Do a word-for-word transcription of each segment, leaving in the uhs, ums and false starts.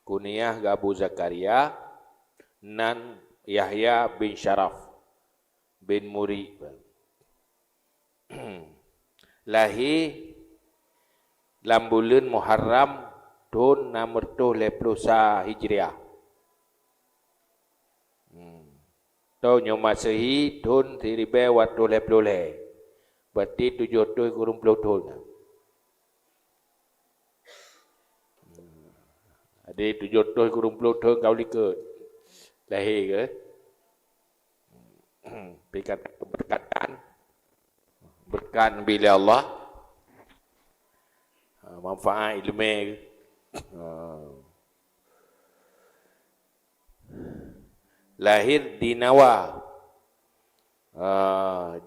Kuniah geuh Abu Zakaria, nan Yahya bin Syaraf bin Muri. Lahé lam buleuen Muharram thon nam reutôh lhèe ploh sa Hijriah. Hmm. Tanyoe Masehi thon siribèe dua reutôh lhèe ploh lhèe. Berarti tujoh reutôh kureueng ploh thon. Jadi tujoh reutôh kureueng ploh thon ka u likot lahé geuh. Berkat, berkat, berkat bila Allah. Ha, manfaat ilmu. Ha. Lahé di Nawa. Ah,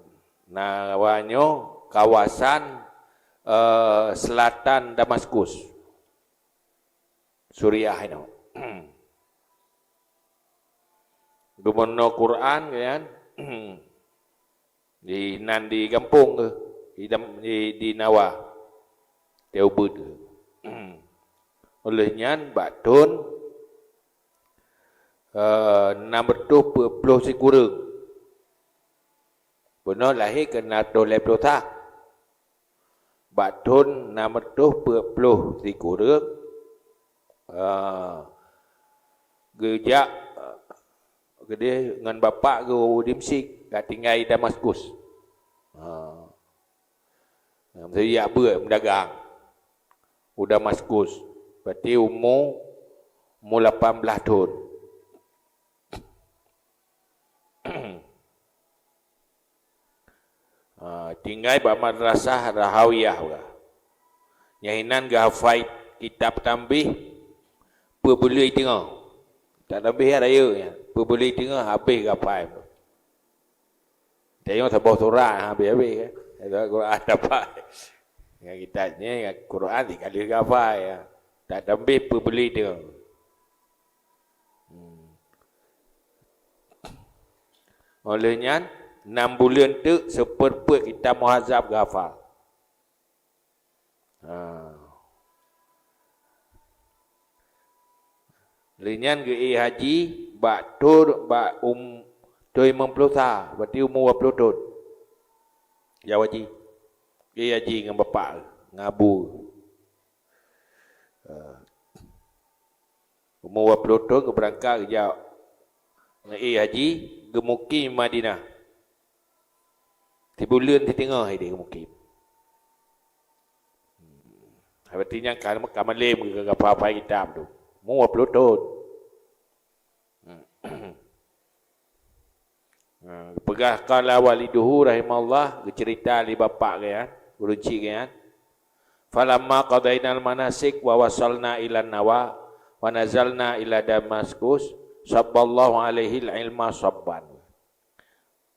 Nawa nyoe kawasan, eh, selatan Damaskus, Suriah inoe. Geumeurunoe Quran, kan? Di nan di gampông geuh, di dam-, di, di Nawa. Teubeut geuh. Oleh nyan bak thon, eh, nam reutôh peuet ploh sikureueng. Bunoe lahé keu nam reutôh lhèe ploh sa. Bak thon nam reutôh peuet ploh sikureueng, ah, geujak, ah, keudeh ngon bapak geuh u Dimsyik, ka tinggai Damaskus. Ah. Meusiyak beuet meudagang u Damaskus. Berarti umu, umu lapan blaih thon. Ha, tinggai bak madrasah Rahawiyah. Nyang inan geuhafai kitab Tanbih peubeuleueh teungoh. Kitab Tanbih rayeuk nyan, peubeuleueh teungoh habéh geuhafai. Tanyoe saboh surat habéh-habéh, kan? Quran dapat. Ngon kitab nyan, Quran sikali geuhafai, ya. Kitab Tanbih peubeuleueh teungoh. Hmm. Oleh nyan, nam buleuen teuk seupeureuet kitab Muhazab geuhafal. Ha. Lheueh nyan geuék haji bak thon, bak um-, thon limong ploh sa, berarti umu dua ploh thon. Ya haji. Ék haji ngon bapak, ngon abu. Ha. Umu dua ploh thon geubeurangkat geujak ngon ék haji, geumukim Madinah. Sibuleuen siteungoh ideh geumukim. Berarti nyan ka, ka malem geuhafai kitab tu. Umu dua ploh thon. Ha, geupeugah qala waliduhu rahimahullah, geuceurita lé bapak geuh nyan, ureueng chik geuh nyan. Falamma qadainal manasik wa wasalna ilan Nawa wa nazalna ila Damaskus, sabballahu alaihil ilma sabban.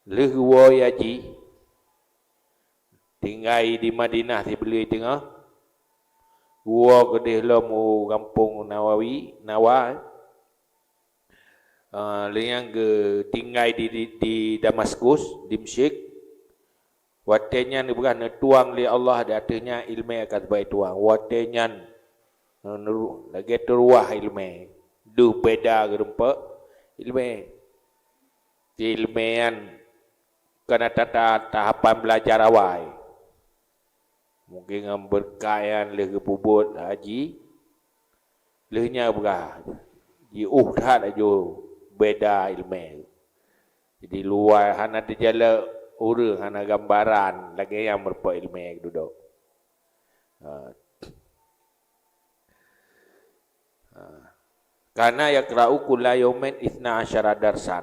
Lheueh geuwoe haji, tinggai di Madinah sibuleuen teungoh, geuwoe keudeh lom u gampông Nawawi, Nawa. Ah, lheueh nyan geutinggai di, di, di Damaskus, Dimsyik. Watèe nyan geupeugah neutuang lé Allah di ateueh nyan ileumèe ka seubagai tuang. Watèe nyan, eh, neuru-, lagèe teuruwah ileumèe. Deuh beda geurumpok ileumèe. Di ileumèe nyan ka na ta-, ta-, tahapan beulajar awai. Mungken ngon beureukat nyan lheueh geupeubuet haji, lheueh nyan peugah, jiôh that laju beda ileumèe. Jadi luwai hana teujalok ureueng, hana gambaran, lagèe nyan meurumpok ileumèe dudoe. Ha. Ha. Kana yaqra'u kulla yaumin itsna asyara darsan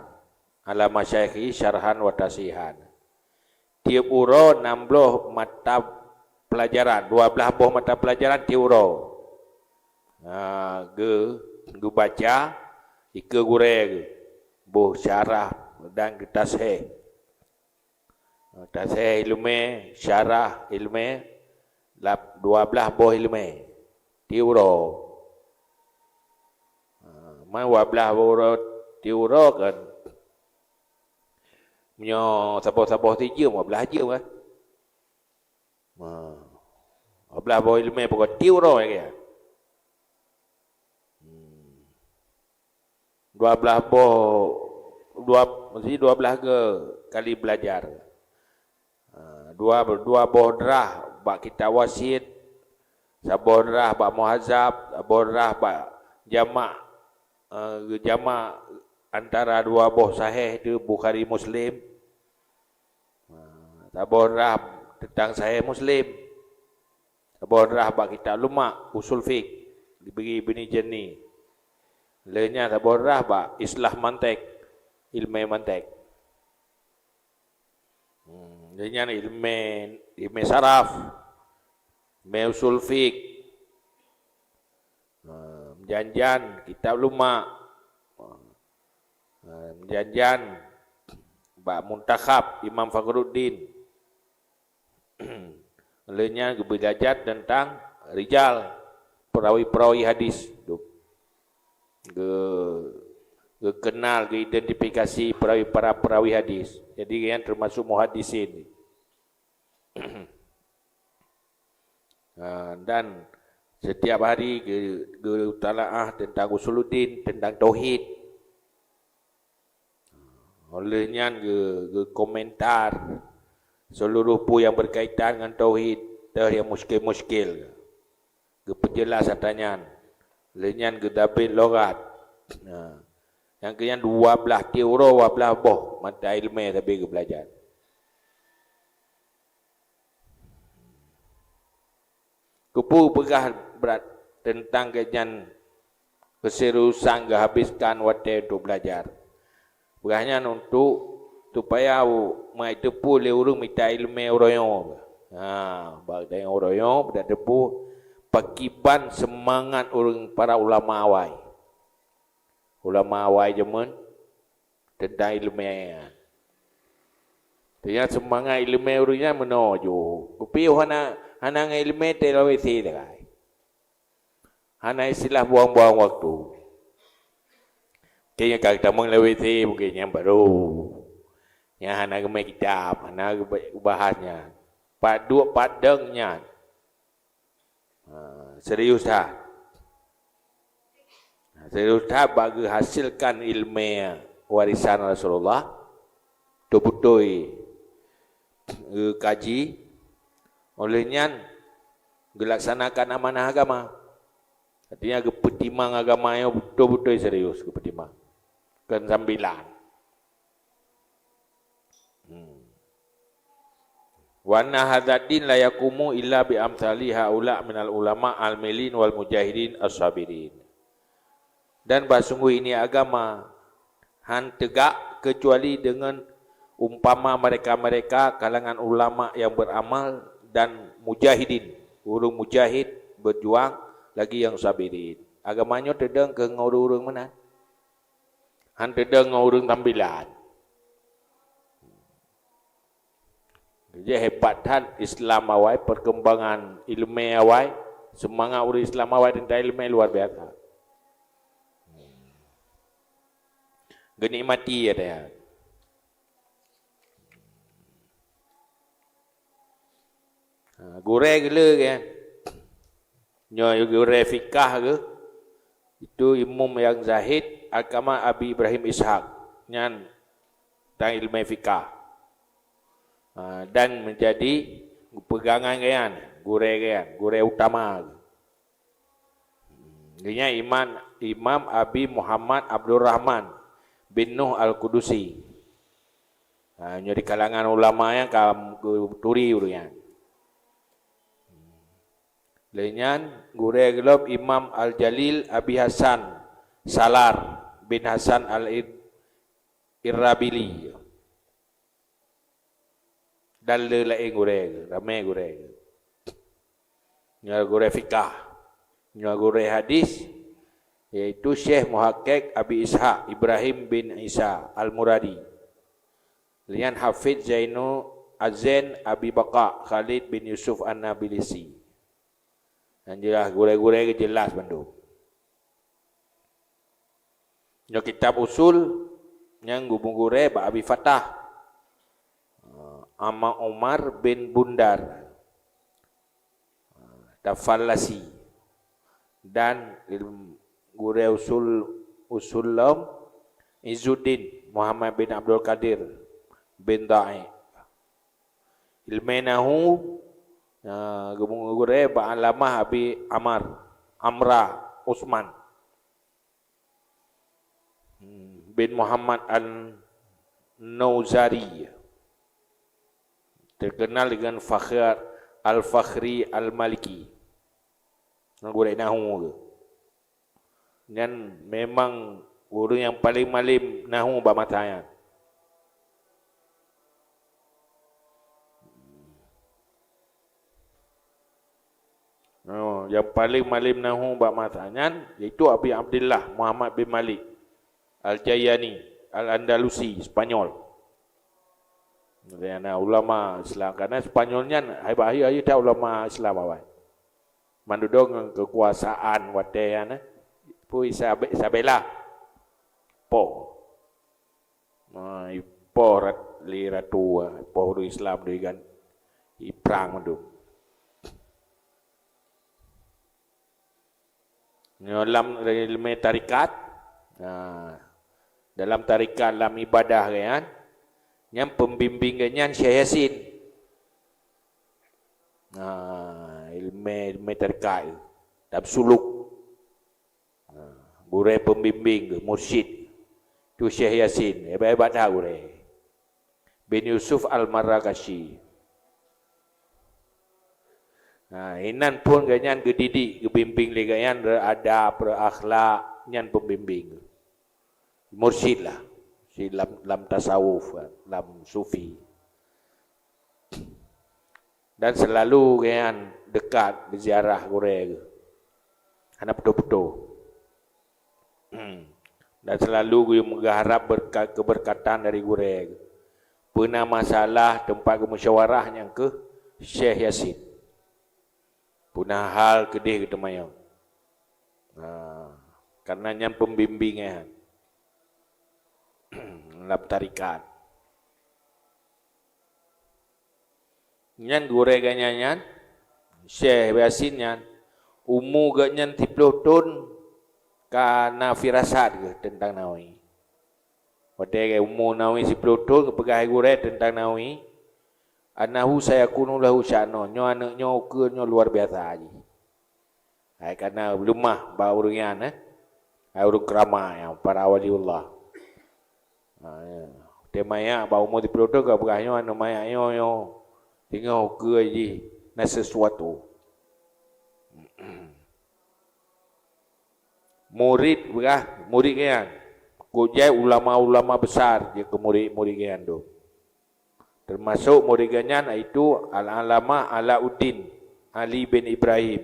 ala masyaikhi syarhan wa tasihan. Tiep uroe nam bloh mata pelajaran, dua blaih boh mata pelajaran tiep uroe. Ha, geu-, geubaca ikeue gurèe geuh, boh syarah dan geutasheh. Tasheh ileumèe, syarah ileumèe, lap-, dua blaih boh ileumèe. Tiep uroe. Ha, man dua blaih boh uroe, tiep uroe kan. Meunyoe saboh-saboh sijeuem, dua blaih jeuem kan. Ha. Dua blaih boh ileumèe pokok tiep uroe kan. Hmm. dua belas boh, dua, maksudnya dua belas ke kali belajar. Ha, dua, dua boh drah bak kitab wasiet, saboh drah bak muhazab, saboh drah bak jamak, eh, jamak antara dua boh sahih tu Bukhari Muslim. Ha, saboh drah tentang sahih Muslim. Saboh drah bak kitab Lumah, Usul Fiqh, diberi Ibni Jani. Lheueh nyan saboh drah bak Islah Mantek, ilmu mantek. Hmm, lheueh nyan ilmu, ilmu saraf, ilmu usul fiqh. Ha, meujan-jan kitab Lumah. Ha, meujan-jan bak Muntakhab Imam Fakhruddin. Lheueh nyan geubelajar tentang rijal, perawi-perawi hadis. Ge-, geukenal, geuidentifikasi perawi, para perawi hadis. Jadi, nyan termasuk muhaddisin. Ha, dan setiap hari ge-, geutalaah tentang usuluddin, tentang tauhid. Oleh nyan ge-, geukomentar seluruh peue nyang berkaitan ngon tauhid, teuh nyang muskil-muskil. Geupeujelas atra nyan. Lheueh nyan geudabet lughat. Ha. Nyang keu nyan dua blaih tiep uroe, dua blaih boh mata ileumèe sabe geubelajar. Keupeue peugah brat teuntang geuhnyan keuseriusan geuhabiskan watèe untuk belajar? Peugah nyan untuk supaya meuteupeue lé ureueng mita ileumèe uroe nyoe. Ha, bak tanyoe uroe nyoe beudak teupeue pakiban seumangat ureueng para ulama awai. Ulama awai jameun teuntang ileumèe nyan. Teuma seumangat ileumèe ureueng nyan meunoe ju. Kupiôh hana, hana ngon ileumèe teuh lam W C sagai. Hana istilah buang-buang waktu. Kayaknya ka tamong lam W C mungkin nyang baru. Nyang hana geumè kitab, hana geuba-, geubahas nyan. Pat duek pat deueng nyan. Ha, serius that. Ha, serius that bak geuhasilkan ileumèe warisan Rasulullah, beutôi-beutôi geukaji, oleh nyan geulaksanakan amanah agama. Artinya geupeutimang agama nyoe beutôi-beutôi serius geupeutimang. Kon sambilan. Hmm. "Wa anna hadzad din la yaqumu illa bi amsali haula minal ulama amilin wal mujahidin as-sabirin." Dan bahsungguh ini agama han tegak keucuali deungon umpama mereka-mereka kalangan ulama nyang beuramal dan mujahidin, ureueng mujahid, beujuang, lagi nyang sabirin. Agama nyoe teudong keu ngon ureueng-ureueng meunan. Han teudong ngon ureueng sambilan. Jadi, hebat that Islam awai, perkembangan ileumèe awai, seumangat ureueng Islam awai teuntang ileumèe luar biasa. Geunikmati ata nyan. Ha, gurèe geuh le kan. Nyoe gurèe fikah geuh, itu Imam nyang Zahid Alqamah Abi Ibrahim Ishaq. Nyan teuntang ileumèe fikah. Ha, dan menjadi peugangan geuh nyan, gurèe geuh nyan, gurèe utama geuh. Geuh nyan Imam, Imam Abi Muhammad Abdurrahman bin Nuh Al-Qudusi. Ha, nyoe di kalangan ulama nyang ka geuturi ureueng nyan. Lheueh nyan gurèe geuh lom Imam Al-Jalil Abi Hasan Salar bin Hasan Al-Ir-, Irrabili. Dan le laén gurèe geuh, ramè gurèe geuh. Nyoe gurèe fikah, nyoe gurèe hadis, yaitu Syekh Muhakkik Abi Ishaq Ibrahim bin Isa Al-Muradi. Lheueh nyan Hafidz Zainu Azen Abi Baqa Khalid bin Yusuf An-Nabilisi. Nyang jeulaih gurèe-gurèe geuh jeulaih bandum. Nyoe kitab usul nyang geumeugurèe bak Abi Fatah, eh, Ama Umar bin Bundar, eh, Tafallasi, dan ilm-, gurèe usul, usul lom Izzuddin Muhammad bin Abdul Qadir bin Dha'i. Ilmé nahu, ah, geumugurée bak Allamah Abi Amar, Amra Usman, hmm, bin Muhammad An-Nauzari, terkenal dengan Fakhr Al-Fakhri Al-Maliki. Nyan gurée nahu geuh. Nyan memang ureuëng nyang paleng malem nahu bak masa nyan. Oh, nyang paleng malem nahu bak masa nyan, yaitu Abi Abdillah Muhammad bin Malik Al-Jayani Al-Andalusi, Spanyol. Dia na ulama Islam, karena Spanyol nyan hebat, akhé-akhé that ulama Islam awai. Mandum ngon kekuasaan watée nyan, eh. Pun Isabe-, Isabella. Poh. Ha, ipoh rat-, lé ratu, ha, ipoh ureuëng Islam, ureuëng igan, iprang mandum. Nyoe lam ilmu tarekat, ha, dalam tarekat, lam ibadah geuh nyan, nyan pembimbing geuh nyan Syekh Yasin. Ha, ilmu, ilmu tarekat, tab suluk. Ha, gurée pembimbing geuh, mursyid, tu Syekh Yasin, hebat-hebat that gurée. Bin Yusuf Al-Marragasyi. Ha, inan phon geuh nyan geudidik, geubimbing lé geuh nyan, reu adab, reu akhlak, nyan pembimbing. Mursyid lah, si lam, lam tasawuf, lam sufi. Dan selalu geuh nyan dekat ziarah gurée geuh. Hana putôh-putôh. Dan selalu geuh meuharab berkat, keberkatan dari gurée geuh. Peuna masalah teumpat geumusyawarah nyang keuh Syekh Yasin. Peuna hal keudeh geuteumanyong. Ha, karena nyan pembimbing nyan lam tarekat. Nyan gurée geuh nyan, nyan, Syekh Yasin nyan, umu geuh nyan siploh thon ka na firasat geuh teuntang Nawawi. Watée umu Nawawi siploh thon geupeugah lé gurée teuntang Nawawi, "Annahu sayakunu lahu sya'nun," nyoe aneuëk nyoe ukeue nyoe luar biasa jih. Hai kana leumah bak ureuëng nyan, eh. Hai ureuëng keuramat nyan, para waliullah. Ha, ya. Watée manyak bak umu siploh thon ka peugah nyoe, aneuëk manyak nyoe, nyoe. Teungoh ukeue jih na sesuatu. Murit peugah, murit geuh nyan. Kok jai ulama-ulama besar jeuet keu murit-murit geuh nyan dum. Teumasok murit geuh nyan, yaitu Al-Allamah Alauddin Ali bin Ibrahim,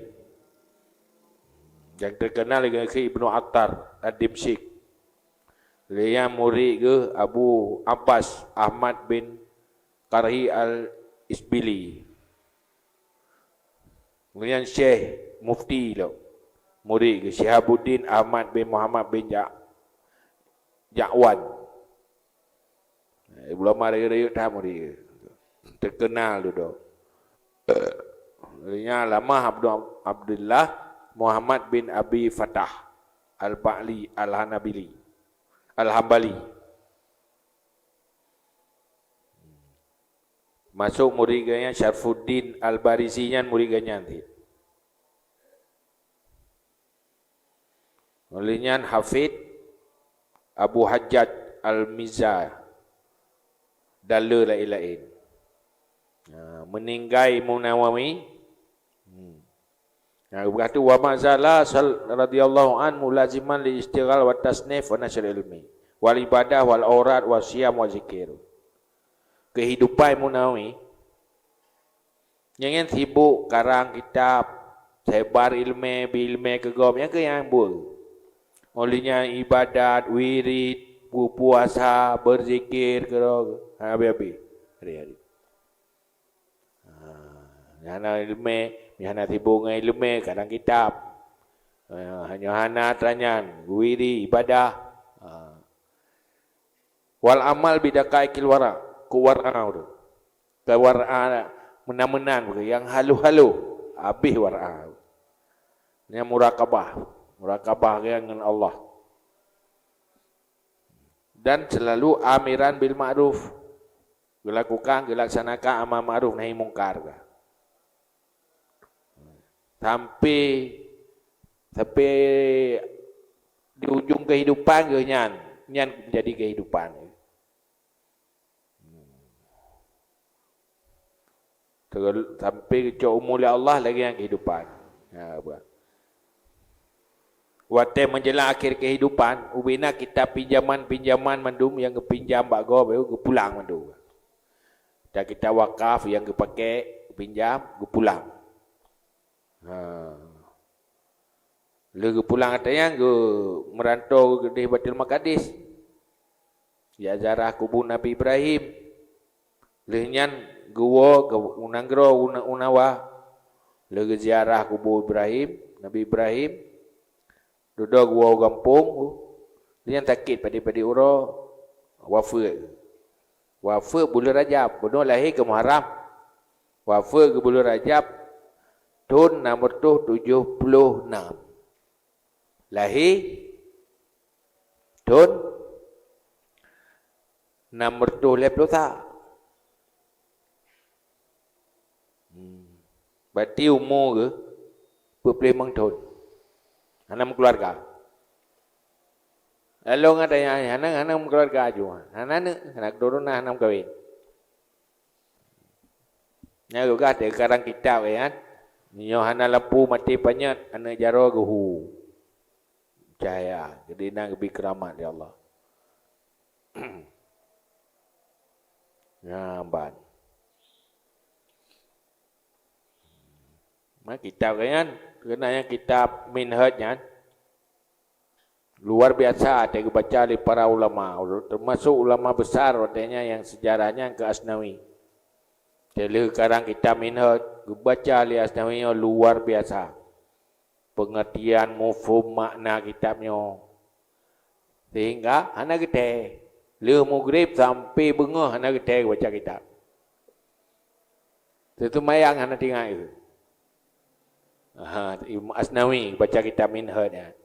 nyang teukeunal lé geuh keu Ibnu Attar Ad-Dimsyik. Lé nyan murit geuh Abu Abbas Ahmad bin Karhi Al-Isbili. Lé nyan Syekh Mufti lom. Murit geuh Syihabuddin Ahmad bin Muhammad bin Ja-, Ja'wan. Eh, ulama rayeuk-rayeuk that murit. Teukeunal dudoe. Lé nyan Allamah Abdul, Abdullah Muhammad bin Abi Fatah Al-Ba'li Al-Hanabili, Al-Hambali. Masok murit geuh nyan Syarfuddin Al-Barizi, nyan murit geuh nyan cit. Lé nyan Hafid Abu Hajjaj Al-Mizzi dan le laén-laén. Ha, meuninggai Imam Nawawi, hmm. Nah, geupeugah tu, "Wa ma zala sal-, radhiyallahu anhu mulaziman li istighal wa tasnif wa nashr ilmi, wal ibadah wal aurat wa siyam wa zikir." Kehidupan Imam Nawawi, nyan sibuk karang kitab, sebar ilmu, bri ilmu keu gob, nyan keuh nyang buet. Óh lheueh nyan ibadat, wirid, puasa, berzikir, keudroe, hana habéh-habéh hari-hari. Ha, nyan na ilmu, nyan na sibuk ngon ilmu, karang kitab. Ha, nyoe hana atra nyan, wirid, ibadah. Ha. Wal amal bidaqaiqil wara, keu wara tu. Keu wara meunan-meunan, nyang halo-halo, habéh wara. Nyan muraqabah, muraqabah ngon Allah. Dan selalu amiran bil ma'ruf, geulakukan, geulaksanakan amar ma'ruf nahi mungkar. Sampai, sampai di ujung kehidupan geuh nyan, nyan menjadi kehidupan. Sampai geucok umu lé Allah lagée nyan kehidupan. Ha, bah. Watée menjelang akhir kehidupan, ubena kitab pinjaman-pinjaman mandum nyang geupinjam bak gob, geupulang mandum. Dan kitab wakaf nyang geupakée, geupinjam, geupulang. Ha. Lheueh geupulang ata nyan, geu-, meuranto geudeh Baitul Maqdis. Ya ziarah kubu Nabi Ibrahim. Lheueh nyan geuwoe keu u nanggroe u na-, u Nawa. Lheueh geuziarah kubu Ibrahim, Nabi Ibrahim. Dudoe geuwoe u gampông. Lheueh nyan sakét padé-padé uroe. Wafeuet. Wafeuet buleuen Rajab. Bunoe lahé keu Muharram. Wafeuet keu buleuen Rajab thon nam reutôh tujoh ploh nam. Lahé thon nam reutôh lhée ploh sa. Hmm. Berarti umu geuh peuet ploh limong thon. Hana meukeuluwarga. Lalu ngat tanya, hana, hana meukeuluwarga aju. Hana aneuk, hana keturunan, hana meukawen. Nyan geupeugah teukarang kitab, kan? Meunyoe hana lampu maté panyöt, aneuk jaroe geuhu. Cahya, jadi na geubri keuramat lé Allah. Nyan ban. Nah, kitab nyan, keunan nyang kitab Minhaj nyan, luar biasa watée geubaca lé para ulama, termasuk ulama besar watée nyan nyang seujarah nyan keu Asnawi. Watée lheueh karang kitab Minhaj, geubaca lé Asnawi nyoe luar biasa. Peungeurtian mufhom makna kitab nyoe. Sehingga hana geutée. Lheueh mugreb sampoe beungoh hana geutée geubaca kitab. Teuseumayang hana teuingat geuh. Aha, Imam Asnawi baca kitab Minhaj nyan.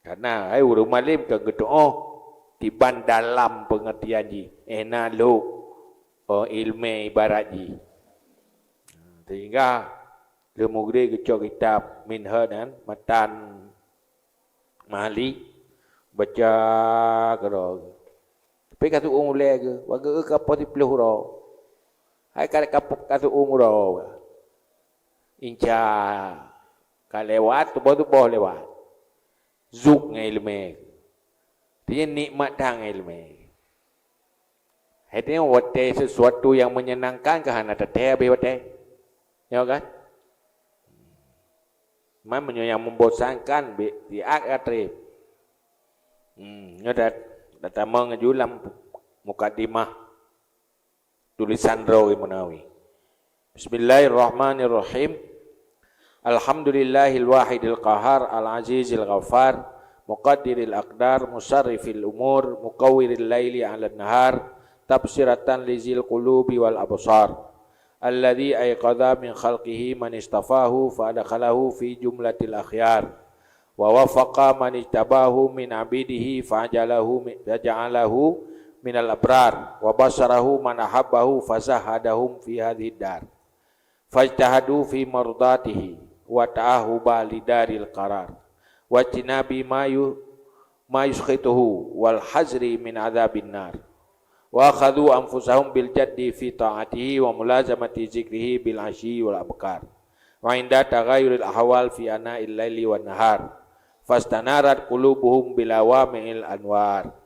Karena, hai, ureuëng malem ka geutuoh kiban dalam peungeurtian jih, eh, na lhok, oh, ileumé ibarat jih. Sehingga lheueh mugreb geucok kitab Minhaj nyan, matan Mahalli, baca keudroe. Tapi ka seuuem ulée geuh, bak geuh ka poh siploh uroe. Hai ka, ka, ka seuuem uroe. Inca ka lewat, tuboh-tuboh lewat. Zuk ngon ileumé. Artinya nikmat that ngon ileumé. Artinya watée sesuatu yang menyenangkan ka hana tatée habéh watée. Ya kan? Man meunyoe nyang membosankan, bi-, siat ka treb. Hmm, nyoe dat-, tatamong laju lam mukadimah tulisan droe Imam Nawawi. Bismillahirrahmanirrahim. Alhamdulillahil wahidil qahar, al-azizil ghafar, muqaddiril aqdar, musarrifil umur, muqawwiril laili 'alan nahar, tabsiratan lizil qulubi wal absar. Alladzi aiqadha min khalqihi man istafahu fa adkhalahu fi jumlatil akhyar. Wa waffaqa man ijtabahu min abidihi fa ajalahu mi-, fa ja'alahu minal abrar. Wa basarahu man ahabbahu fa zahadahum fi hadhid dar. Fajtahadu fi mardatihi wa ta'ahuba lidaril qarar. Wajtinabi ma yu-, ma yuskhituhu wal hazri min adzabin nar. Wa akhadhu anfusahum bil jaddi fi ta'atihi wa mulazamati zikrihi bil asyi wal abkar. Wa inda taghayuril ahwal fi ana'il laili wan nahar. Fastanarat qulubuhum bil awami'il anwar.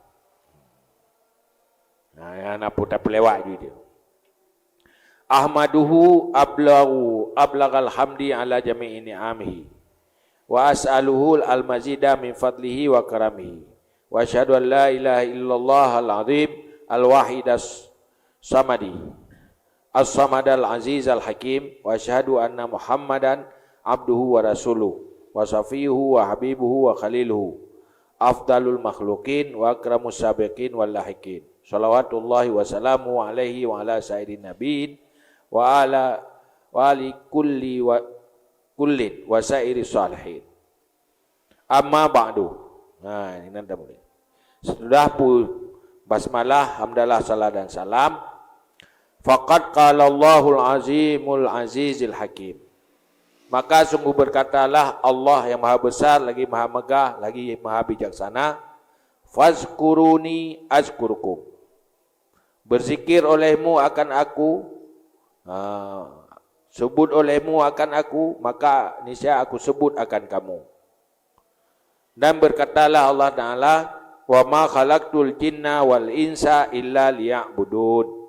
Nah, nyang na puta peulewat ju dia. Ahmaduhu ablaghu, ablaghal hamdi ala jami'i ni'amihi. Wa as'aluhu al-mazida min fadlihi wa karamihi. Wa asyhadu an la ilaha illallah al-azim al-wahidas samadi. As-samadal azizal hakim. Wa asyhadu anna Muhammadan abduhu wa rasuluh. Wa safiyuhu wa habibuhu wa khaliluhu. Afdalul makhluqin wa akramus sabiqin wal lahiqin. Salawatullahi wa salamuhu alaihi wa ala sayyidin nabiyyin wa ala wa ali kulli wa kullin wa sairi salihin. Amma ba'du. Ha, ini nanti boleh. Sudah pu-, basmalah, hamdalah, salat dan salam, faqad qalallahul azimul azizil hakim. Maka sungguh berkatalah Allah yang maha besar, lagi maha megah, lagi maha bijaksana, "Fazkuruni azkurkum." Berzikir olehmu akan aku, ha, sebut olehmu akan aku, maka niscaya aku sebut akan kamu. Dan berkatalah Allah Ta'ala, "Wa ma khalaqtul jinna wal insa illa liya'budun."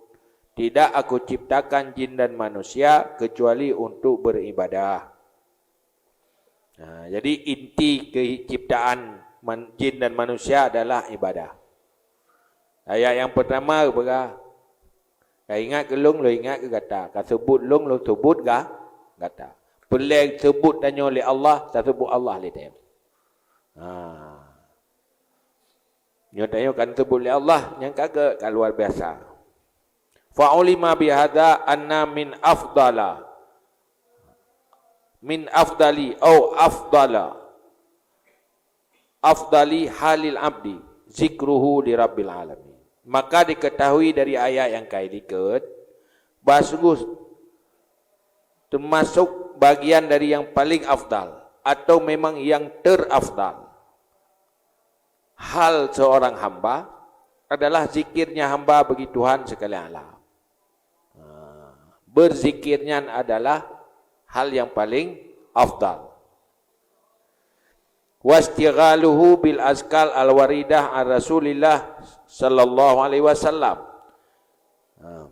Tidak aku ciptakan jin dan manusia kecuali untuk beribadah. Ha, jadi inti keciptaan man-, jin dan manusia adalah ibadah. Ayat yang pertama peugah, "Ka ingat keu lôn, lôn ingat keu gata. Ka seubut lôn, lôn seubut ga-, gata." Peureulée seubut tanyoe lé Allah, taseubut Allah lé tanyoe. Ha. Nyoe tanyoe ka neuseubut lé Allah, nyang ka geu-, ka luar biasa. "Fa ulima bihadza anna min afdala, min afdali au afdala, afdali halil abdi zikruhu li rabbil alamin." Maka diketahui dari ayat yang kai likot, bahwa sungguh termasuk bagian dari yang paling afdal atau memang yang terafdal hal seorang hamba adalah zikirnya hamba bagi Tuhan sekalian alam. Ha, berzikir nyan adalah hal yang paling afdal. "Wastighaluhu bil azkar al-waridah an Rasulillah sallallahu alaihi wasallam." Ha.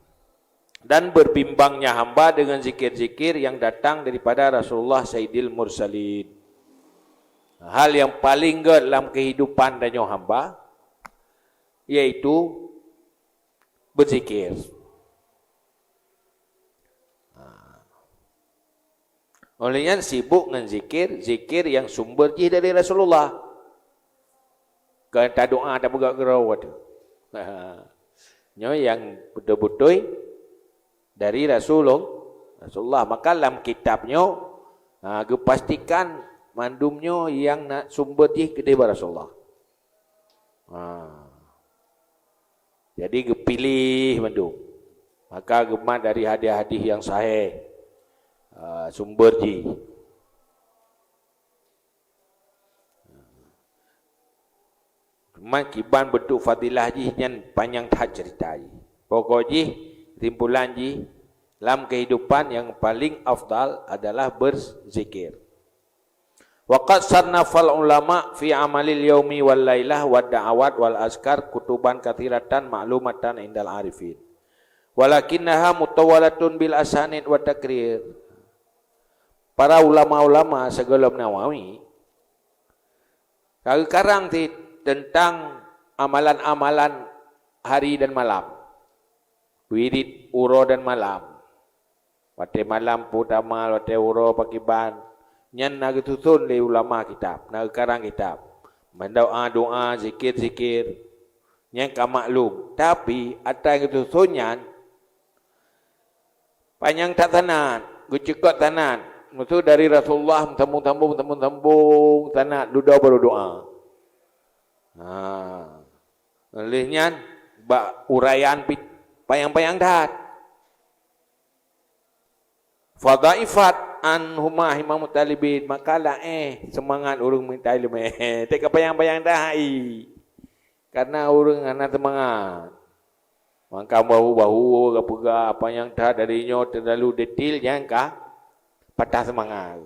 Dan berbimbangnya hamba dengan zikir-zikir yang datang daripada Rasulullah Sayyidil Mursalin. Hal yang paling gét lam kehidupan tanyoe hamba, yaitu berzikir. Ha. Oleh nyan sibuk ngon zikir, zikir yang sumber jih dari Rasulullah. Kon tadoa tapeugah keudroe tu. Nyoe nyang beutôi-beutôi dari Rasulul-, Rasulullah. Maka lam kitab nyoe, ha, geupastikan mandum nyoe nyang na sumber jih keudeh bak Rasulullah. Ha. Jadi geupiléh mandum. Maka geumat dari hadis-hadis nyang sahih, ha, sumber jih. Teuma kiban beuntuk fadilah jih nyan panyang that ceurita jih. Pokok jih, kesimpulan jih, lam kehidupan yang paling afdal adalah berzikir. Wa qad sannafal ulama fi amalil yaumi wal lailah wad da'awat wal azkar kutuban katsiratan ma'lumatan indal arifin. Walakinnaha mutawwalatun bil asanid wa takrir. Para ulama-ulama sigohlom Nawawi ka geukarang cit teuntang amalan-amalan hari dan malam, wirid uroe dan malam, watée malam peue tamal, watée uroe pakriban. Nyan na geususon lé ulama kitab, na geukarang kitab, meudoá-doá, zikir-zikir. Nyan ka maklum, tapi atra geususon nyan panyang that sanad, geucukot sanad. Maksud dari Rasulullah meusambung-sambung, meusambung-sambung sanad dudoe baru doa. Ha. Lheueh nyan bak uraian pih panyang-panyang that. Fadhaifat anhuma himamut thalibin, maka laéh seumangat ureuëng mita iéleumé. Teuka panyang-panyang that hai. Karena ureuëng hana seumangat. Maka bahu-bahu geupeugah apa nyang that dari nyoe teulalu detail nyang ka patah seumangat.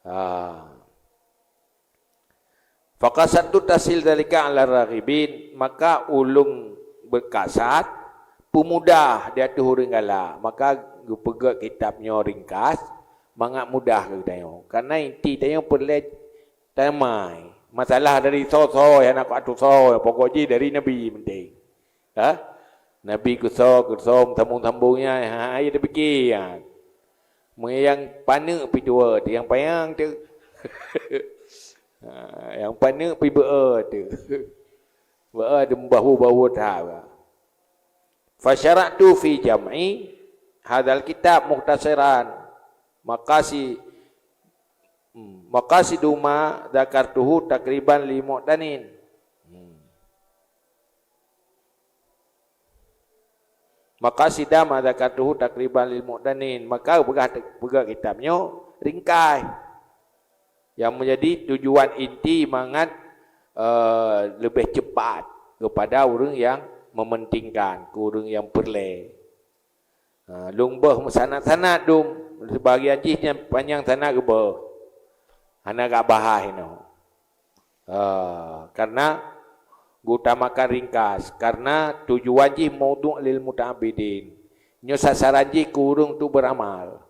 Ha. Faqasadtu tashil dzalika 'ala raghibin, maka ulôn beukasad peumudah di ateueh ureuëng galak. Maka geupeugét kitab nyoe ringkas mangat mudah keu geutanyoe. Karena inti tanyoe peureulée tamai. Masalah dari soe-soe, hana keu ateueh soe, pokok jih dari Nabi penting. Ha? Nabi keusoe, keusoe, sambung-sambung nyan, ha, ha, ya tapike nyan. Meunyo nyang paneuk pih dua, nyang panyang tu. Ha, nyang paneuk pih beu tu. Beu tu bahu-bahu that. Fasyara'tu fi jam'i hadzal kitab mukhtasaran. Maqasi-, hmm, maqasidu ma dzakartuhu takriban lil mu'tanin. Hmm. Maqasida ma dzakartuhu taqriban lil mu'tanin. Maka peugah, peugah kitab nyoe ringkai. Yang menjadi tujuan inti mangat, eh, lebih cepat kepada ureuëng yang mementingkan, ke ureuëng yang peureulée. Ha, lôn beuh meusanad-sanad dum, sebagian jih nyan panyang sanad geubeuh. Hana gak bahas inoe. Ha, karena geutamakan ringkas, karena tujuan jih maudhu' lil muta'abbidin. Nyoe sasaran jih keu ureuëng untuk beramal.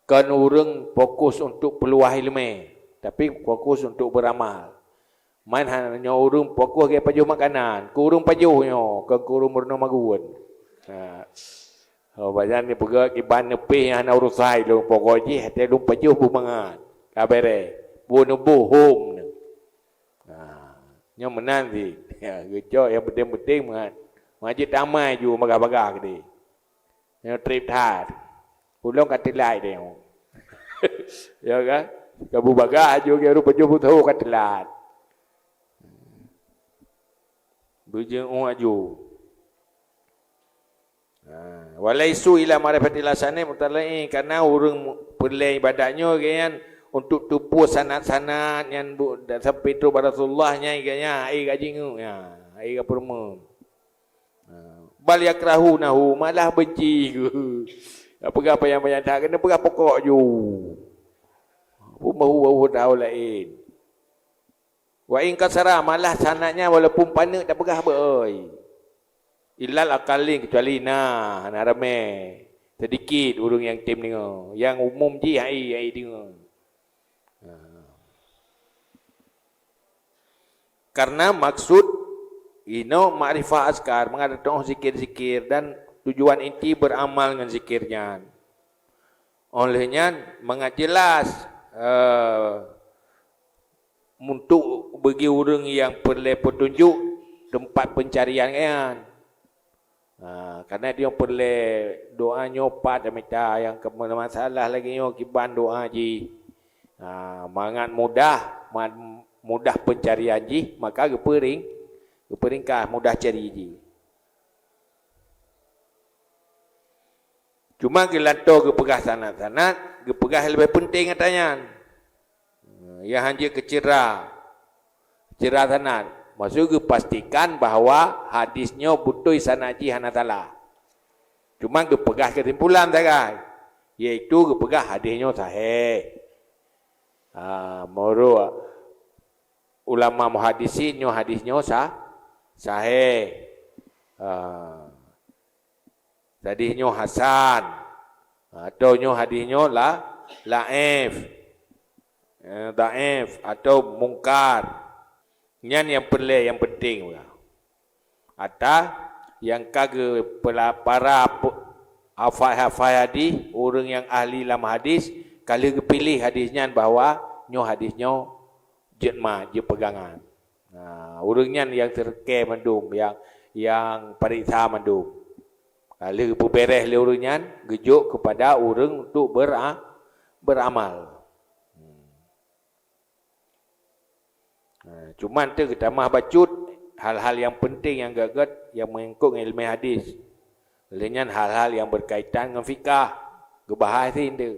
Kon ureuëng fokus untuk peuluah iéleumé, tapi fokus untuk beramal. Man hana nyoe ureuëng fokus gaya pajoh makanan, keu ureuëng pajoh nyoe, kon keu ureuëng meurunoe magun. Ha. Oh, banyak ni peugah kiban neupih nyang hana urusan lôn, pokok jih até lôn pajoh beumangat. Ka bereh. Bunoe boh hom ni. Ha. Nyoe meunan sih. Ya, geucok yang penting-penting mangat. Mangat jeuet tamai ju bagah-bagah geude. Nyoe treb that. Ulôn ka teulat tengok. Ya kan? Ka bubagah aju ke rupa jeuet beutôi ka teulat. Beujeuet aju. Ha, walaisu ila ma'rifatil hasanati mutala'in, karena ureuëng mu-, peureulée ibadat nyoe geuh nyan untuk teupeue sanad-sanad nyan bu-, dan sampai trok bak Rasulullah nyan geuh nyan, hai ka jingeuk nyan, hai ka peurumeuen. Ha, bal yakrahunahu, malah benci geuh. Peugah panyang-panyang that, keuneuk peugah pokok ju. Pun bahu-bahu tahu laén. Wa in kasara, malah sanad nyan walaupun paneuk tapeugah beu-oi. Illal aqallin, kecuali na, na ramé. Sedikit ureuëng nyang tem deungoe. Nyang umum jih hai, hai deungoe. Ha. Karena maksud inoe makrifah azkar, mangat teuh zikir-zikir dan tujuan inti beramal ngon zikir nyan. Oleh nyan, mangat jelas, eh, untuk bagi ureuëng nyang peureulée peutunjuk teumpat peuncarian nyan. Ha, karena dia peureulée doa nyoe pat mita nyang keu masalah lagée nyoe kiban doa jih. Ha, mangat mudah, ma-, mudah peuncarian jih, maka geupeuring-, geupeuringkas mudah cari jih. Cuma geulantoe geupeugah sanad-sanad, geupeugah leubeh peunteng ata nyan. Nyang hanjeuet keucira, cira sanad. Maksud geupastikan bahwa hadis nyoe beutôi sanad jih hana salah. Cuma geupeugah keusimpulan sagai, yaitu geupeugah hadis nyoe sahih. Ha, meunurot ulama muhaddisin nyoe hadis nyoe sa-, sahih. Ha. Hadis nyoe hasan, atau nyoe hadis nyoe la-, laif, eh, daif atau mungkar. Nyan nyang peureulée, nyang penting. Ata nyang ka geupela-, para pe-, hafai-hafai hadis, ureuëng nyang ahli lam hadis, ka lheueh geupiléh hadis nyan bahwa nyoe hadis nyoe jeuet ma, jeuet peugangan. Nah, ureuëng nyan nyang seureukée mandum, nyang, nyang pareksa mandum. Ka lheueh geupeubeuréh lé ureuëng nyan, geujok keupada ureuëng untuk bera-, beramal. Hmm. Nah, cuman teu geutamah bacut hal-hal nyang penting nyang gét-gét nyang meungkot ngon iéleumé hadis. Lé nyan hal-hal nyang beukaitan ngon fikah, geubahas teuh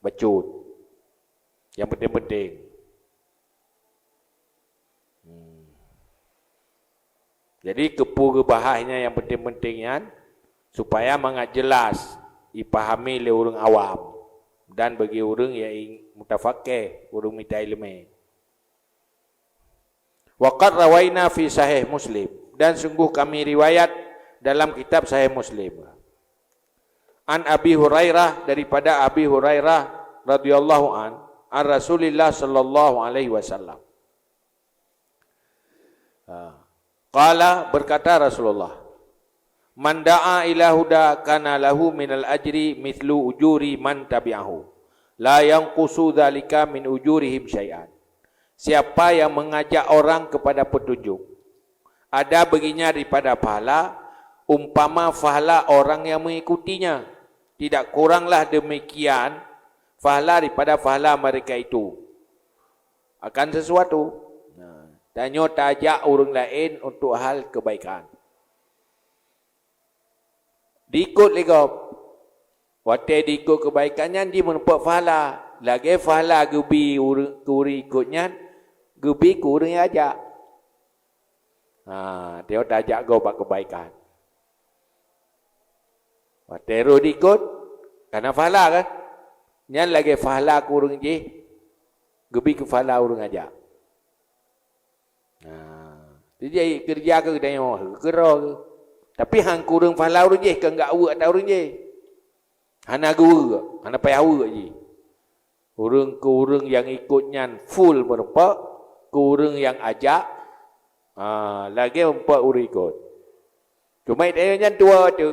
bacut. Nyang penting-penting. Hmm. Jadi, keupeue geubahas nyan nyang penting-penting nyan, supaya mangat jelas ipahami lé ureuëng awam dan bagi ureuëng nyang mutafakeh, ureuëng mita iéleumé. Wa qad rawaina fi Sahih Muslim, dan sungguh kami riwayat dalam kitab Sahih Muslim. An Abi Hurairah, daripada Abi Hurairah radhiyallahu an, an Rasulillah sallallahu alaihi wasallam. Ha. Qala, berkata Rasulullah, "Man da'a ila huda kana lahu minal ajri mithlu ujuri man tabi'ahu, la yanqusu dzalika min ujurihim syai'an." Siapa yang mengajak orang kepada petunjuk, ada baginya daripada pahala umpama pahala orang yang mengikutinya. Tidak kuranglah demikian pahala daripada pahala mereka itu akan sesuatu. Nah, tanyoe tajak ureuëng laén untuk hal kebaikan. Diikot lé gob. Watée diikot keubaikan nyan jih meurumpok pahala. Lagée pahala geubi ureuëng, keu ureuëng ikot nyan, geubi keu ureuëng nyang ajak. Ha, teuma tajak gob bak keubaikan. Watée roh diikot, kana pahala kan? Nyan lagée pahala keu ureuëng jih, geubi keu pahala ureuëng ajak. Nah, jadi keureuja keu geutanyoe, keudroe keu. Tapi han keu ureuëng pahala ureuëng jih, keu enggak weuek ata ureuëng jih. Hana geuweuek, hana payah weuek jih. Ureuëng keu ureuëng nyang ikot nyan full meurumpok, keu ureuëng nyang ajak, ha, lagée meurumpok ureuëng ikot. Cuma geutanyoe nyan dua tu.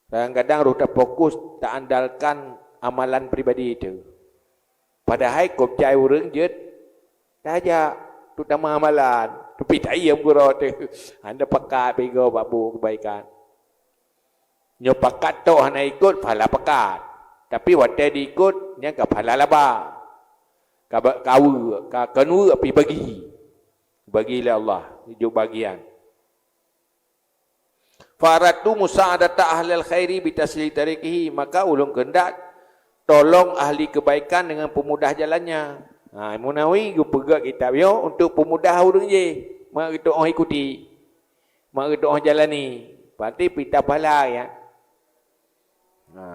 Kadang-kadang roh tafokus, taandalkan amalan pribadi tu. Padahai kop jai ureuëng jeuet tajak, terutama amalan. Tapi taiem gurot tu. Hana pakat pigoe bak buet keubaikan. Nyoe pakat tok hana ikot, pahala pakat. Tapi watée diikot, nyan ka pahala laba. Ka ba-, ka weuek, ka kon weuek pih bagi. Bagi lé Allah, jok bagian. Faratu musa'adata ahlil khairi bitasli tariqihi, maka ulôn keundak tolong ahli keubaikan deungon peumudah jalannya. Ha, Munawi geupeugah kitab nyoe untuk peumudah ureuëng jih, mak geutuoh ikuti, mak geutuoh jalani. Berarti pita pahala ya. Ha.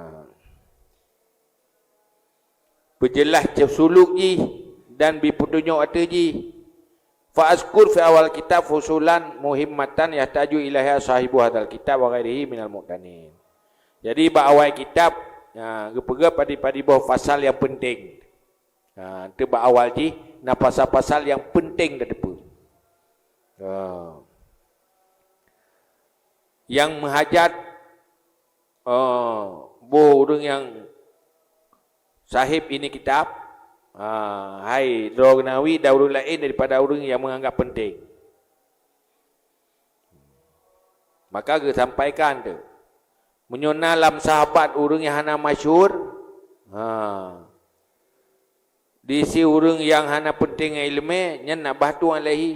Peujeulaih suluk jih dan bri peutunyok ateueh jih. Fa azkur fi awal kitab fusulan muhimmatan yahtaju ilaiha sahibu hadzal kitab wa ghairihi minal mu'tanin. Jadi bak awai kitab, ha, geupeugah padub-padub boh pasal nyang peunteng. Ha, teuh bak awal jih na pasal-pasal nyang peunteng tateupeue. Ha. Nyang meuhajat, eh, boh ureuëng nyang sahib ini kitab, ha, hai droe Nawawi dan ureuëng laén daripada ureuëng nyang menganggap penting. Maka geusampaikan tu, meunyoe na lam sahabat ureuëng nyang hana masyhur, ha, di si ureuëng nyang hana penting ileumé, nyan na bah tuan lé hi.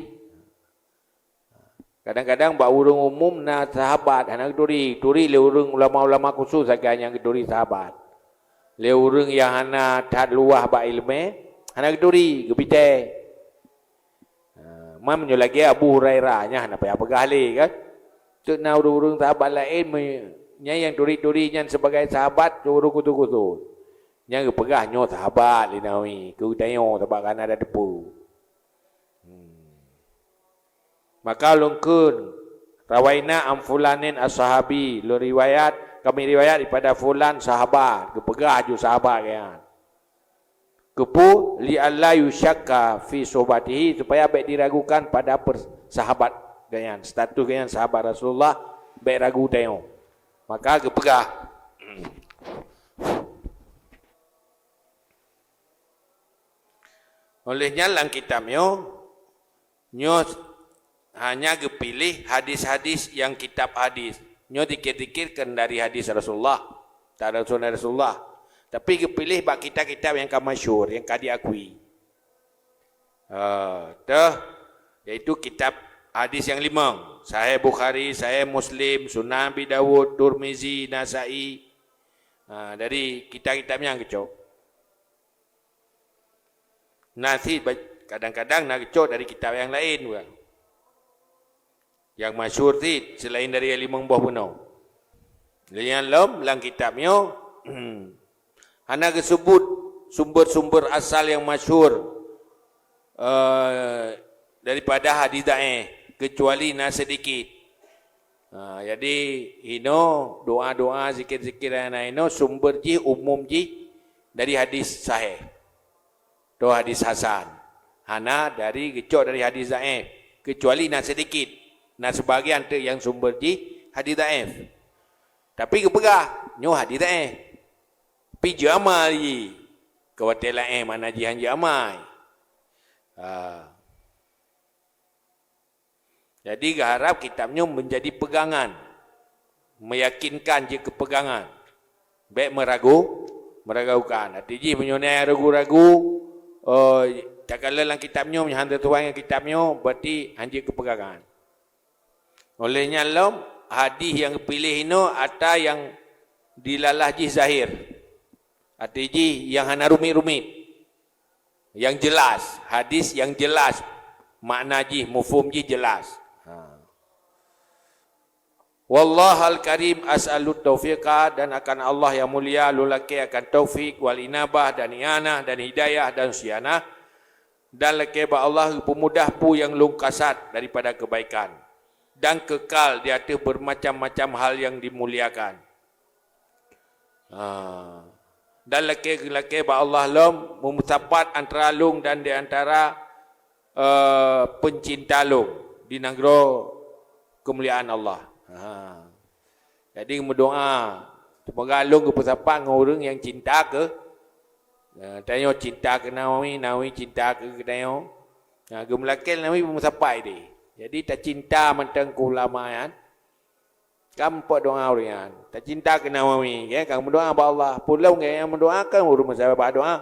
Kadang-kadang bak ureuëng umum na sahabat hana geuturi, turi lé ureuëng ulama-ulama khusus sagai nyang geuturi sahabat. Lé ureuëng nyang hana that luwah bak ileumé, hana geuturi, geupitée. Ha, man meunyoe lagée Abu Hurairah, nyan hana payah peugah lé kan. Teuk na ureuëng-ureuëng sahabat laén me-, nyan nyang turi-turi nyan sibagai sahabat, ureuëng khusus-khusus. Nyan geupeugah nyoe sahabat lé Nawawi, keu geutanyoe sabab kana ada teupeu. Hmm. Maka lôn kheun, rawaina an fulanin as-sahabi, lôn riwayat, kami riwayat daripada fulan sahabat, geupeugah ju sahabat nyan. Keupeue? Li alla yusyakka fi suhbatihi, supaya bék diragukan pada persahabat geuhnyan, status geuhnyan sahabat Rasulullah, bék ragu tanyoe. Maka geupeugah. Oleh nyan lam kitab nyoe, nyoe hanya geupiléh hadis-hadis nyang kitab hadis. Nyoe dikit-dikit kan dari hadis Rasulullah, tak ada sunnah Rasulullah. Tapi geupiléh bak kitab-kitab nyang ka masyhur, nyang ka diakui. Ah, teuh, yaitu kitab hadis nyang limong, Sahih Bukhari, Sahih Muslim, Sunan Abi Dawud, Turmizi, Nasai. Ah, dari kitab-kitab nyang geucok. Na cit ba-, kadang-kadang na geucok dari kitab nyang laén, bukan? Nyang masyhur cit, selain dari limong boh bunoe. Lheueh nyan lom lam kitab nyoe, hana geuseubut sumber-sumber asal nyang masyhur, eh, daripada hadis dhaif, keucuali na seudikit. Ha, jadi, inoe doa-doa, zikir-zikir nyang na inoe sumber jih, umum jih dari hadis sahih atau hadis hasan. Hana dari geucok dari hadis dhaif, keucuali na seudikit. Na seubagian teuk nyang sumber jih hadis dhaif. Tapi geupeugah, nyoe hadis dhaif. Tapi jeuet amal jih. Keu watée laén makna jih han jeuet amal. Ha. Jadi, geuharab kitab nyoe meunjadi peugangan, meuyakinkan jeuet keu peugangan. Bék meuragu, meuragukan. Até jih meunyoe na ragu-ragu, oh, takalon lam kitab nyoe, meunyoe han teutuai ngon kitab nyoe, berarti han jeuet keu peugangan. Oleh nyan lom, Hadis nyang geupiléh inoe ata nyang dilalah jih zahir. Arti jih nyang hana rumit-rumit. Nyang jelas, hadis nyang jelas, makna jih, mufhum jih jelas. Ha. Wallahal karim as'alut taufiqa, dan akan Allah yang mulia lôn lakée akan taufik, wal inabah, dan i'anah, dan hidayah, dan syianah, dan lakée bak Allah geupeumudah peue nyang lôn kasat daripada kebaikan, dan kekal di ateueh bermacam-macam hal nyang dimuliakan. Ha. Dan lakée, lakée bak Allah lom meumeusapat antara lôn dan di antara, eh, peucinta lôn di nanggroe keumuliaan Allah. Ha. Jadi meudoá, seumoga lôn geupeusapat ngon ureuëng nyang cinta keu, eh, tanyoe cinta keu Nawawi, Nawawi cinta keu tanyoe. Ha, geumeulakée Nawawi meumeusapat deh. Jadi tacinta mantong keu ulama nyan. Ka meudoá ureuëng nyan. Tacinta keu Nawawi, ya, ka meudoá bak Allah. Peue lom gobnyan meudoá, kan ureuëng meusabat doá.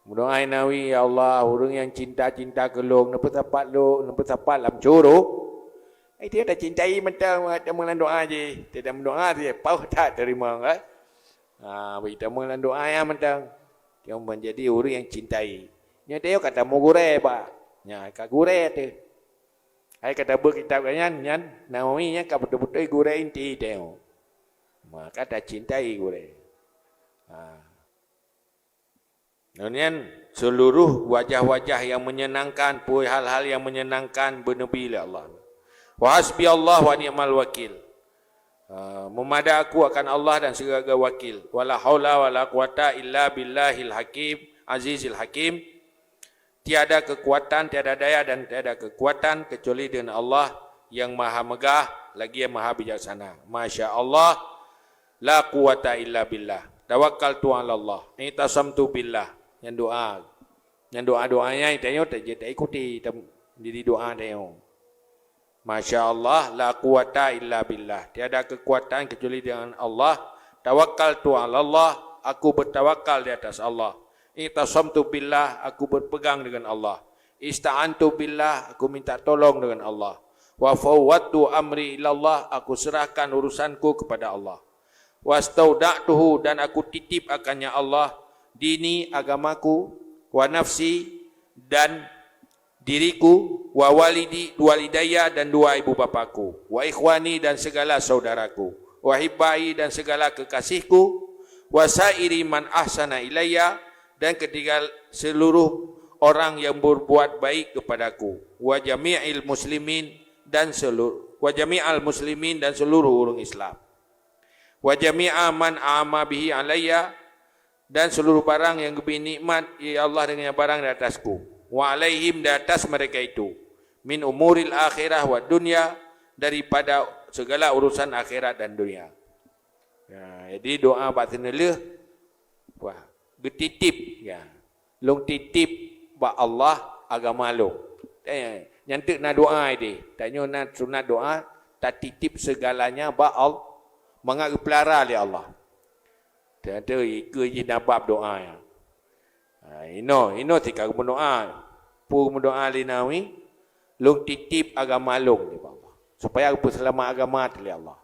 Meudoá Nawawi, "Ya Allah, ureuëng nyang cinta-cinta keu lôn, neupeusapat lôn, neupeusapat lam syeuruga." Ai dia tacintai mantong, teuma lam doá jih. Tidak meudoá dia, paih that teurimong, kan? Ha, bagi teuma lam doá nyan mantong. Cuma jadi ureuëng nyang cintai. Nyoe tanyoe ka tamugurée, bah. Nya, ka gurée teuh. Hai ka tabeuet kitab nyan, nyan Nawawi nyan ka beutôi-beutôi gurée inti tanyoe. Maka tacintai gurée. Ha. Nyan seluruh wajah-wajah yang menyenangkan, peue hal-hal yang menyenangkan beuneubri lé Allah. Wa hasbi Allah wa ni'mal wakil. Ha, meumada aku akan Allah dan sigaga wakil. Wala haula wala quwata illa billahil hakim, azizil hakim. Tiada kekuatan, tiada daya dan tiada kekuatan kecuali dengan Allah yang Maha Megah, lagi yang Maha Bijaksana. Masya Allah, la quwata illa billah. Tawakkaltu ala Allah. I'tasamtu billah. Nyan doá. Nyan doá-doá nyan tanyoe ta-, taikuti tam-, jadi doá tanyoe. Masya Allah, la quwata illa billah. Tiada kekuatan kecuali dengan Allah. Tawakkaltu ala Allah, aku bertawakal di atas Allah. I'tasamtu billah, aku berpegang dengan Allah. Ista'antu billah, aku minta tolong dengan Allah. Wa fawwadtu amri ilallah, aku serahkan urusanku kepada Allah. Wastauda'tuhu, dan aku titip akannya Allah, dini, agamaku, wa nafsi, dan diriku, wa walidi, walidayya, dan dua ibu bapaku, wa ikhwani, dan segala saudaraku, wa hibbai, dan segala kekasihku, wa sairi man ahsana ilayya, dan ketiga seluruh orang yang berbuat baik kepadaku, wa jami'il muslimin, dan selu-, wa jami'al muslimin, dan seluruh ureuëng Islam. Wa jami'a man a'ama bihi alayya, dan seluruh barang yang geubri nikmat, ya Allah, dengan barang di atasku. Wa alaihim, di atas mereka itu. Min umuril akhirah wa dunya, daripada segala urusan akhirat dan dunia. Ya, jadi doá bak seuneulheueh, wah, geutitip, ya. Lôn titip bak Allah agama lôn. Eh, nyan teuk na doá ideh. Tanyoe na sunat doá, tatitip segalanya bak Allah, mangat geupeulara lé Allah. Teuntée ikeue jih na bab doá nyan. Ha, inoe, inoe tika geumeudoá. Peue geumeudoá lé Nawawi, lôn titip agama lôn, supaya geupeuseulamat agama teuh lé Allah.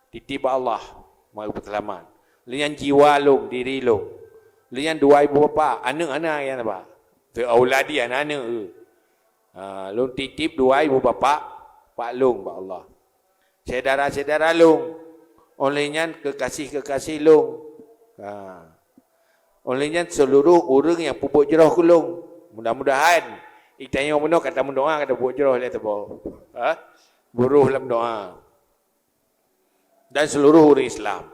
Titip bak Allah, mangat geupeuseulamat. Lé nyan jiwa lôn, diri lôn. Lé nyan dua ibu bapak, aneuëk hana nyang ba. Fi auladi, aneuëk-aneuëk. Ha, lôn titip dua ibu bapak, bak lôn, bak Allah. Syedara-syedara lôn. Óh lheueh nyan keukasih-keukasih lôn. Ha. Óh lheueh nyan seuluruh ureuëng nyang peubuet jroh keu lôn. Mudah-mudahan, i tanyoe bunoe ka tameudoá ka tabuet jroh lé teuboh. Ha? Buroh lam doá. Dan seuluruh ureuëng Islam.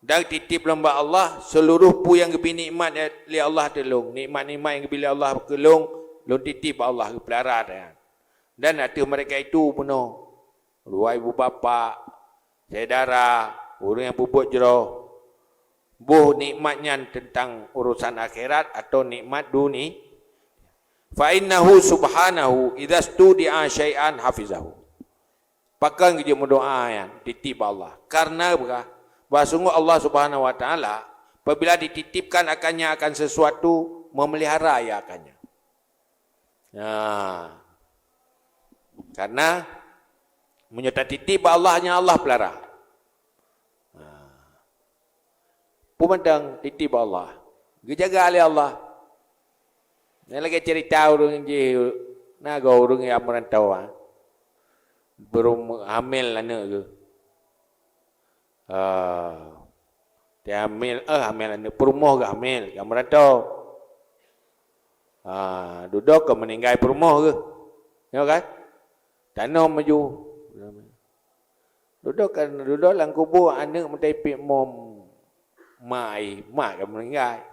Dan titip lom bak Allah, seuluruh peue nyang geubri nikmat lé Allah ateueh lôn. Nikmat-nikmat nyang geubri lé Allah keu lôn, lôn titip bak Allah, geupeulara nyan. Dan ateueh mereka itu bunoe, dua ibu bapak, syedara, ureuëng nyang peubuet jroh, boh nikmat nyan teuntang urosan akhirat atawa nikmat duni-, fa innahu subhanahu idza studi'a syai'an hafizahu. Pakon geujeuet meudoá nyan titip bak Allah? Karena bah, bah sungguh Allah Subhanahu wa Taala, apabila dititipkan akannya akan sesuatu, memelihara ia akannya. Nah, karena Meunyoe tatitip bak Allah, nyan Allah peulara. Ha. Peue mantong titip bak Allah. Geujaga lé Allah. Nyan lagée cerita ureuëng jih, na goe ureuëng nyang meurantau, ha. Beurum hamil aneuëk geuh. Ah, teuhamil, eh, hamil aneuëk, peurumoh geuh hamil, ka meurantau. Ah, dudoe ka meuninggai peurumoh geuh. Nyo kan? Tanom laju. Dudoe kan, dudoe lam kubu aneuëk meutaipiek mom mak, mak ka meuninggai.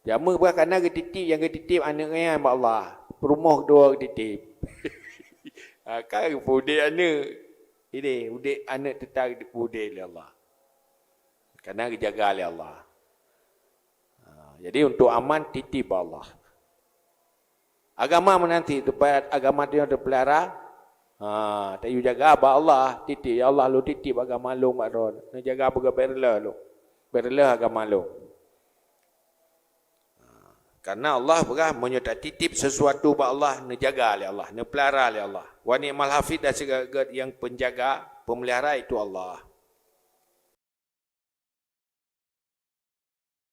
Jameun bah kana geutitip, nyang geutitip aneuëk nyan bak Allah. Peurumoh dua geutitip. Ha, ka geupeudeh aneuëk. Ideh, udeb aneuëk teuta geupeudeh lé Allah. Kana geujaga lé Allah. Ha, jadi untuk aman titip bak Allah. Agama meunan cit, supaya agama tanyoe teupeulara. Ha, tayue jaga bak Allah, titip, "Ya Allah, lôn titip agama lôn bak Droen. Neujaga beugabeh reuloh lôn. Beh reuloh agama lôn." Ha, karena Allah peugah, meunyoe tatitip sesuatu bak Allah, neujaga lé Allah, neupeulara lé Allah. Wa ni'mal hafiz, dan sigoe-goe nyang penjaga, pemelihara, itu Allah.